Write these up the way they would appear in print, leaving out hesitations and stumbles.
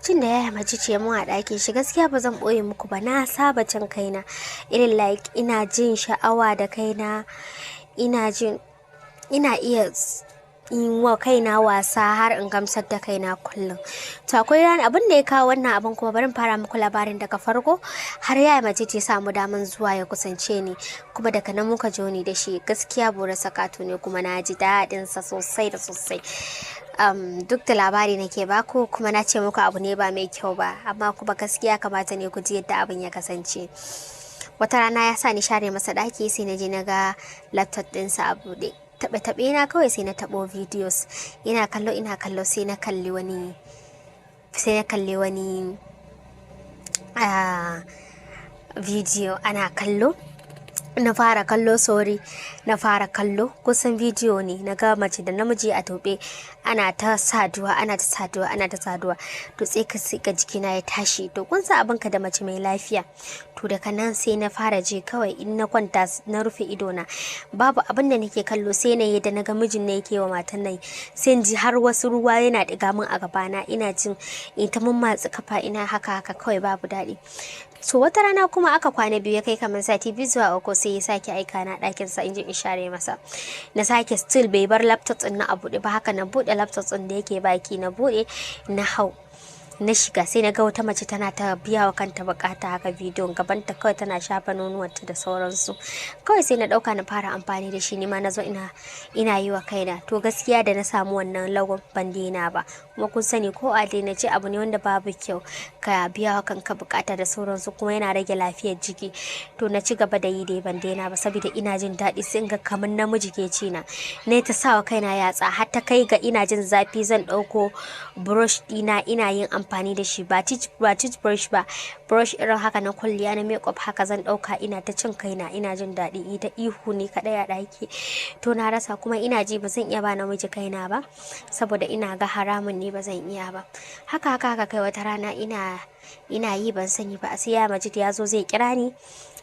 Cin da yaya mace ce mu a ɗakin shi, gaskiya ba zan ɓoye muku ba, na saba cin kaina. Irin like ina jin sha'awa da kaina, ina jin ina iya in wa kaina wasa har in gamsar da kaina kullum. To akwai ran abin da ya kawo wannan abin, kuma bari in fara muku labarin daga farko har yaya mace ce samu daman zuwa ya kusance ni, kuma daga nan muka joni da shi. Gaskiya bora sakato ne, kuma na ji daɗin sa sosai da sosai. Duk da labari nake baku kuma na ce muku abu ne ba mai kyau ba, amma kuma gaskiya kamata ne ku ji yadda abin ya kasance. Wata rana ya sa ni share masa ɗaki, sai na je na ga laptop ɗinsa a buɗe. Taɓe-taɓe na kawai sai na taɓo videos, ina kallo, ina kallo, sai na kalli wani video ana kallo. Na fara kallo, sorry, na fara kallo kusan video ne, na ga mace da namiji a tobe, ana ta saduwa, ana ta saduwa, ana ta saduwa. To sai ka ga jikina ya tashi. To kun san abinka da mace mai lafiya. To daga nan sai na fara ji kawai in na kwanta na rufe idona, babu abin da nake kallo sai na yi da na ga mijin ne yake wa matan nan. Sai in ji har wasu ruwa yana ɗiga min a gabana, ina jin in ta mammatsi kafa, ina haka haka kawai, babu daɗi. So wata rana kuma aka kwana biyu, ya kai kamar sati 2 zuwa 3, sai ya sake aika na ɗakin sa in je in share masa. Na sake, still bai bar laptop ɗin na a buɗe ba. Haka na buɗe laptop ɗin da yake baki, na buɗe, na hau, na shiga, sai na ga wata mace tana ta biya wa kanta bukata haka, bidiyon gabanta kawai, tana shafa nonuwanta da sauransu. Kawai sai na dauka na fara amfani da shi, ni ma na zo ina yi wa kaina. To gaskiya da na samu wannan lagon ban daina ba. Kuma kun sani ko a daina ce abu ne wanda babu kyau ka biya wa kanka bukata da sauransu, kuma yana rage lafiyar jiki. To na ci gaba da yi dai, ban daina ba, saboda ina jin daɗi. Sai in ga kamar namiji ke ci na ne, ta sawa kaina yatsa har ta kai ga ina jin zafi. Zan ɗauko brush ɗina ina yin amfani da shi, ba toothbrush ba, brush irin haka na kwalliya, na makeup haka. Zan ɗauka ina ta cin kaina, ina jin daɗi, ita ihu ne kaɗai a ɗaki. To na rasa, kuma ina ji ba zan iya ba namiji kaina ba, saboda ina ga haramun ne, ba zan iya ba. Haka haka haka kai wata rana ina yi, ban sani ba, sai ya Majid ya zo zai kira ni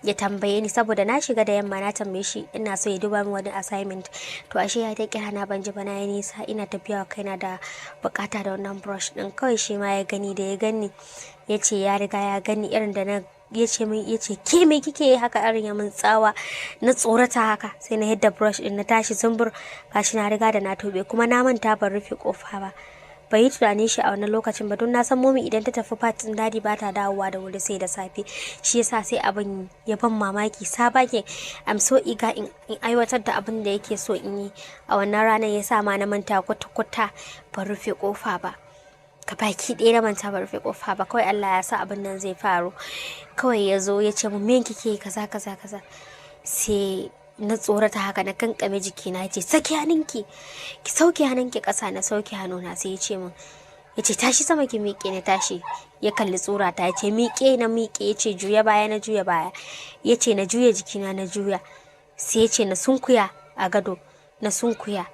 ya tambaye ni, saboda na shiga da yamma na tambaye shi ina so ya duba min wani assignment. To ashe ya ta kira na, ban ji ba, na yi nisa ina tafiya kaina da bukata da wannan brush din. Kawai shi ma ya gani. Da ya gani ya ce ya riga ya gani irin da na ya ce min, ya ce, "Ke, me kike yi haka?" Irin ya min tsawa, na tsorata haka, sai na yadda brush din, na tashi zumbur. Gashi na riga da na tobe, kuma na manta ban rufe kofa ba. Bai yi tunanin shi a wannan lokacin ba, don na san Momi idan ta tafi partyn Daddy ba ta dawowa da wuri sai da safe. Shi yasa sai abin ya ban mamaki sabake. I'm so eager in aiwatar da abin da yake so in yi a wannan ranar, ya sa ma na manta kwata-kwata ban rufe kofa ba. Ka baki ɗaya na manta ban rufe kofa ba. Kawai Allah ya sa abin nan zai faru. Kawai ya zo ya ce mu, "Me kike?" Kaza kaza kaza. Sai na tsorata haka, na kankame jikina. Ya ce, "Saki hannunki, ki sauke hannunki ƙasa." Na sauke hannuna. Sai ya ce min, ya ce, "Tashi sama ki miƙe." Na tashi. Ya kalli tsura ta, ya ce, "Miƙe." Na miƙe. Ya ce, "Juya baya." Na juya baya. Ya ce na juya jikina, na juya. Sai ya ce na sunkuya a gado. Na sunkuya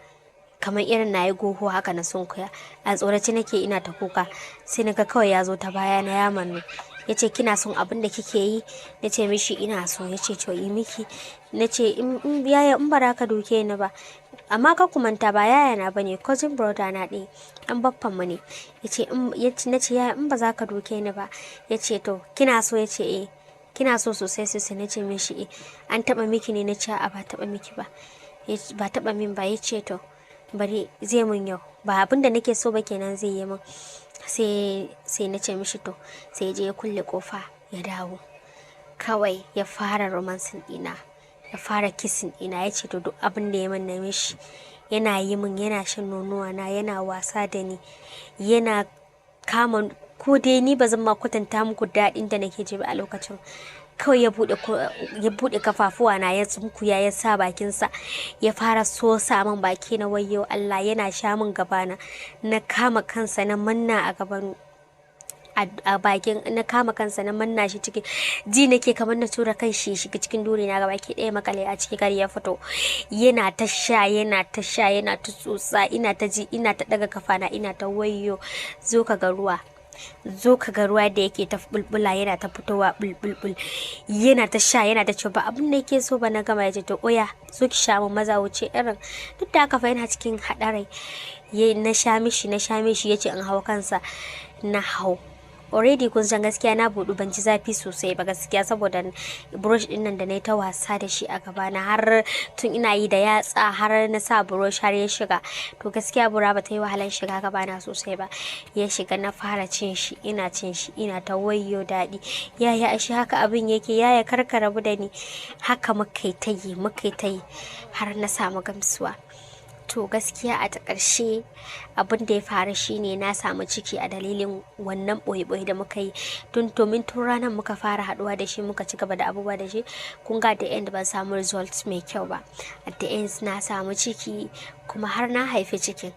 kamar irin na yi goho haka, na sunkuya. A tsorace nake, ina ta kuka. Sai na ga kawai ya zo ta baya na ya mannu. Ya ce, "Kina son abin da kike yi?" Na ce mishi ina so. Ya ce, "To yi miki." Na ce, "In yaya, in bara ka duke ni ba." Amma ka kumanta ba yaya na bane, cousin brother na ɗin, ɗan baffan mu ne. Ya ce, na ce, "Yaya, in ba za ka duke ni ba." Ya ce, "To kina so?" Ya ce, "Eh, kina so sosai sosai?" Na ce mishi eh. "An taba miki ne?" Na ce, "A, ba taba miki ba, ba taba min ba." Ya ce, "To bari zai mun yau, ba abin da nake so ba kenan zai yi min." Sai na ce mishi to. Sai ya je ya kulle kofa, ya dawo, kawai ya fara romancing ɗina, ya fara kissing ɗina. Ya ce to duk abin da ya min na mishi. Yana yi min, yana shan nonuwa na, yana wasa da ni, yana kama ko dai ni ba zan ma kwatanta muku daɗin da nake ji ba a lokacin. Kawai ya bude kafafuwa na, ya tsunkuya, ya sa bakinsa ya fara sosa min baki na. Wayyo Allah! Yana sha min gabana. Na kama kansa na manna a gaban a bakin, na kama kansa na manna shi ciki. Ji nake kamar na tura kan shi shiga cikin duri na gaba ki ɗaya, makale a ciki kar ya fito. Yana ta sha, yana ta sha, yana ta tsotsa. Ina ta ji, ina ta daga kafana, ina ta wayyo. Zo ka ga ruwa, zo ka ga ruwa da yake ta bulbula, yana ta fitowa bulbulbul. Yana ta sha, yana ta cewa ba abin da yake so ba. Na gama, ya ce, "To oya, zo ki sha mun, maza wuce." Irin duk da haka fa yana cikin haɗarai. Na sha mishi, na sha mishi. Yace in hau kansa, na hau. Already kun san gaskiya na buɗu, ban ji zafi sosai ba gaskiya, saboda brush din nan da na yi ta wasa da shi a gabana, har tun ina yi da yatsa har na sa brush har ya shiga. To gaskiya bura ba ta yi wahalar shiga gabana sosai ba. Ya shiga, na fara cin shi, ina cin shi, ina ta "Wayyo daɗi yaya, ashe haka abin yake? Yaya, karka rabu da ni." Haka muka yi ta yi, muka yi ta yi har na samu gamsuwa. To gaskiya a ta ƙarshe abin da ya faru shine na samu ciki a dalilin wannan ɓoye-ɓoye da muka yi. Tun domin tun ranar muka fara haɗuwa da shi, muka ci gaba da abubuwa da shi. Kun ga the end ban samu result mai kyau ba. At the end na samu ciki, kuma har na haifi cikin.